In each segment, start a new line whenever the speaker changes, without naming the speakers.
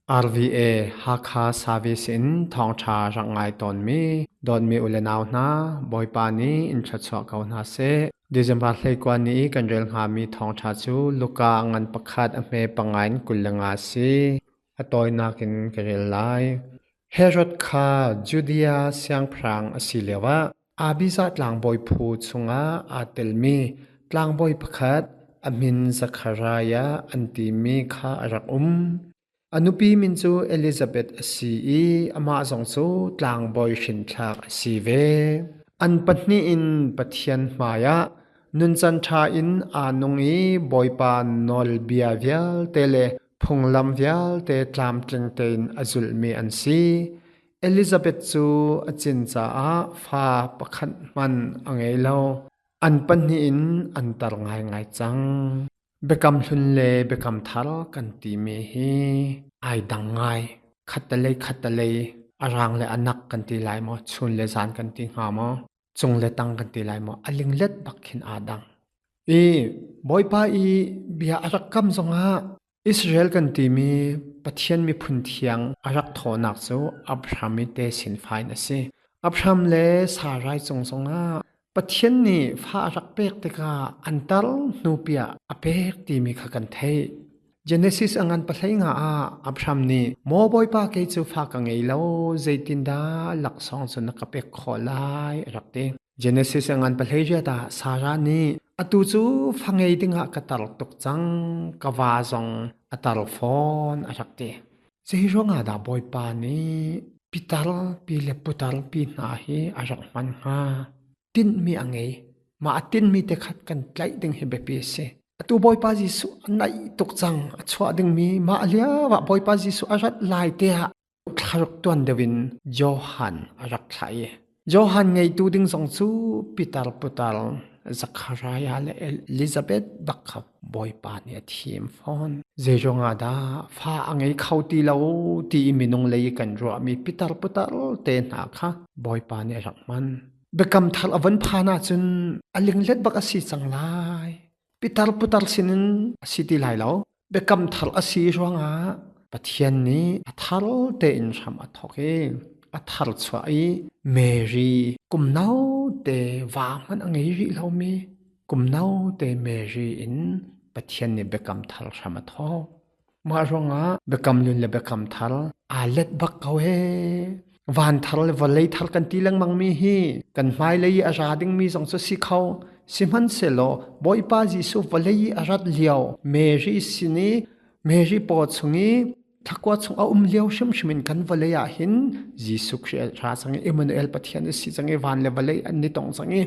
RVA Hakha Service in thawngṭha rak ngai tawnmi dawtmi u le nau hna, Bawipa nih in thluachuah ko hna seh. December 21 ni i kan rel hngami thawngṭha cu Luka ngan pakhat a hme panga in 25 si. A tawinak in ka rel lai. Herod kha Judea siangpahrang a si lioah Abijah tlangbawi phu chungah aa telmi tlangbawi pakhat a min Zekhariah an timi kha a rak um. A nupi min cu Elizabeth a si i amah zong cu tlangbawi hrinthlak a si ve. An pahnih in Pathian hmaiah nuncan ṭha in aa nung i Bawipa nawlbia vialte le phunglam vialte tlamtling tein a zulhmi an si. Elizabeth cu a cin caah fa pakhat hmanh a ngei lo. An pahnih in an tar ngaingai cang. Biakam hlun le biakam thar kan timi hi ai dang ngai. Khattelei khattelei a rang le a nak kan ti lai maw, chun le zan kan ti hnga maw, cung le tang kan ti lai maw, a linglet bak khin aa dang. I Bawipa i bia a rak kam zongah Israel kan timi Pathian miphun thiang a rak thawhnak cu Abraham i te sin fa in a si. Abraham le Sarai cung zongah Pathian nih fa a rak pek tikah an tar hnupi ah a pek timi kha kan theih. Genesis a ngan pahlei nga ah Abraham nih Maw Bawipa kei cu fa ka ngei lo zeitindah laksawng cu na ka pek khawh lai a rak ti. Genesis a ngan pahlei riat ah Sarah nih atu cu fa ngei dingah ka tar tuk cang ka va zong a tar fawn a rak ti. Zei ruangah dah Bawipa nih pitar pi le putar pi hna hi a rak hman hnga? Tinhmi a ngei. Mah a tinhmi te khat kan tlaih ding hi biapi a si. Atu Bawipa Jesuh a naih tuk cang. A chuah dingmi mah lio ah Bawipa Jesuh a rat lai te ah thlaruk tuan deuh in Johan a rak thlah i Johan ngeitu ding zong cu pitar putar Zakhariah le Elizabeth bak kha Bawipa nih a thim fawn. Zeiruangah dah fa a ngei kho ti lo ti i minung lei kan ruahmi pitar putar te hna kha Bawipa nih a rak hman. Biakam thar a von phan ahcun a linglet bak a si cang lai. Pitar putar sinin a si ti lai lo. Biakam thar a si ruangah Pathian nih a thar tein hram a thawk i a thar chuah i Mary kum no te va hmanh a ngei rih lomi kum no te Mary in Pathian nih biakam thar hram a thawk. Mah ruangah biakam hlun le biakam thar aa let bak ko he. Van thar le vawlei thar kan ti lengmang mi hi kan hmailei i a ra dingmi zong cu si kho. Sihmanhsehlaw Bawipa Jesuh vawlei i a rat lio Mary sin i Mary paw chung i thlakua chung a um lio hrimhrim in kan vawlei ah hin Jesuh Khrih a ra cang i Emmanuel Pathian a si cang i van le vawlei an ni tong cang i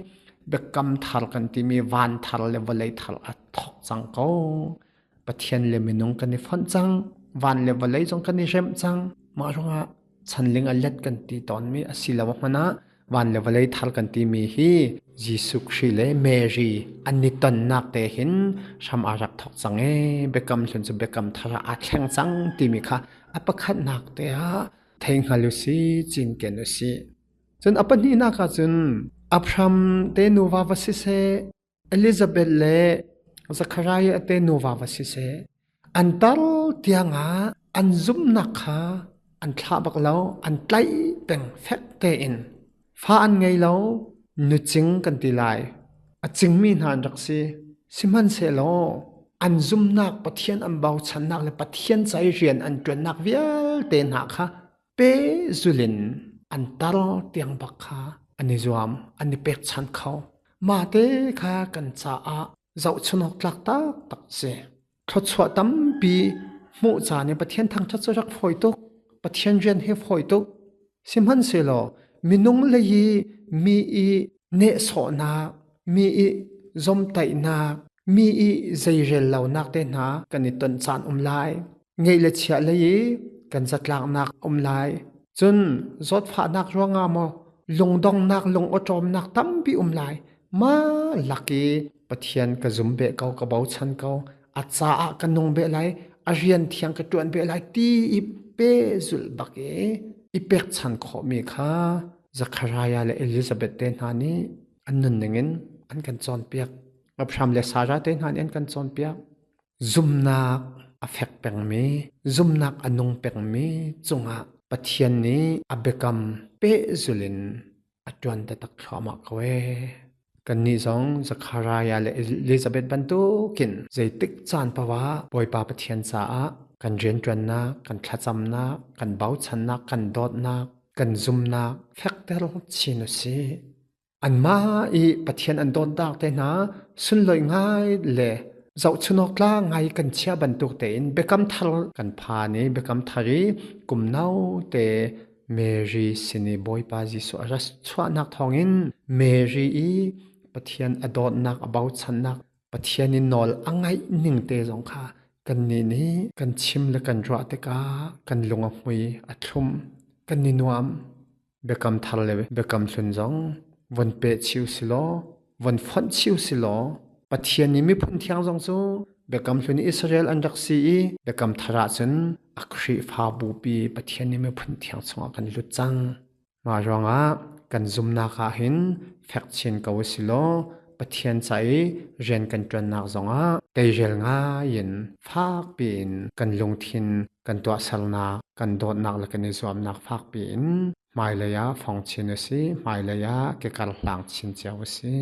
biakam thar kan timi van thar le vawlei thar a thok cang ko. Pathian le minung kan i fonh cang, van le vawlei zong kan i remh cang. Mah ruangah chanling a let kan ti tawnmi asilo hmanh ah van le vawlei thar kan timi hi Jesuh Khrih le Mary an i tonnak te hin hram aa rak thawk cang ee. Biakam hlun cu biakam thar ah aa thleng cang timi kha a pakhatnak te ah thei hngal u si, cinken u si. Cun a pahnihnak ah cun Abraham te nuva va siseh, Elizabeth le Zekhariah te nuva va siseh, an tar tiangah an zumhnak kha an thlah bak lo, an tlaih peng fek tein. Fa an ngei lo, nucing kan ti lai. A cingmi hna an rak si. Sihmanhsehlaw an zumhnak, Pathian an bochannak le Pathian ca i rian an ṭuannak vialte hna kha pehzulh in an tar tiang bak kha an i zuam, an i pekchanh kho. Mah te kha kan caah zohchunhawk tlak taktak si. Thluachuah tampi hmuh caan i Pathian thangṭhat cu rak fawi tuk. Pathian rian hi fawi tuk. Sihmanhsehlaw minung lei i mi i nehsawhnak, mi i zomtaihnak, mi i zeirel lonak te hna kan i ton caan um lai. Ngeih le chiah lei i kan zatlaknak um lai. Cun zawtfahnak ruangah maw lungdongnak lungawṭawmnak tampi um lai. Ma lak i Pathian ka zum beh ko, ka bochan ko, a caah ka nung beh lai, a rian thiang ka ṭuan beh lai ti i pehzulh bak i i pekchan khawhmi kha Zekhariah le Elizabeth te hna nih an nunning in an kan cawnpiak. Abraham le Sarah te hna nih an kan cawnpiak. Zumnak. A fek pengmi, zumnak a nung pengmi cungah Pathian nih a biakam pehzul in a ṭuan taktak thluahmah ko ee. Kannih zong Zekhariah le Elizabeth bantukin zeitik caan paoh ah Bawipa Pathian caah kan rianṭuannak, kan thlacamnak, kan bochannak, kan dawtnak, kan zumnak fekter chin u sih. Anmah i Pathian an dawtnak te hna sunlawih ngai le zohchunhawk tla ngai kan chia bantuk tein biakam thar kan phan i biakam thar i kum note Mary sin i Bawipa Jesuh a rat chuahnak thawngin Mary i Pathian a dawtnak a bochannak Pathian in nawl a ngaih ning te zong kha kannih nih kan chim le kan ruah tikah kan lung a hmui a thlum kan i nuam. Biakam thar le biakam hlun zong von peh chih usilaw von fonh chih usilaw Pathian nih miphun thiang zong cu biakam hlun Israel an rak si i biakam thar ahcun a Khrihfabu pi Pathian nih miphun thiang chungah kan lut cang. Mah ruangah kan zumnak ah hin fek chin ko usilaw Pathian ca i rian kan ṭuannak zongah teirel ngai in fak piin kan lungthin kan tuahsernak, kan dawtnak le kan i zuamnak fakpi in hmailei ah fong chin u si, hmailei ah kekar hlang chin cio u si.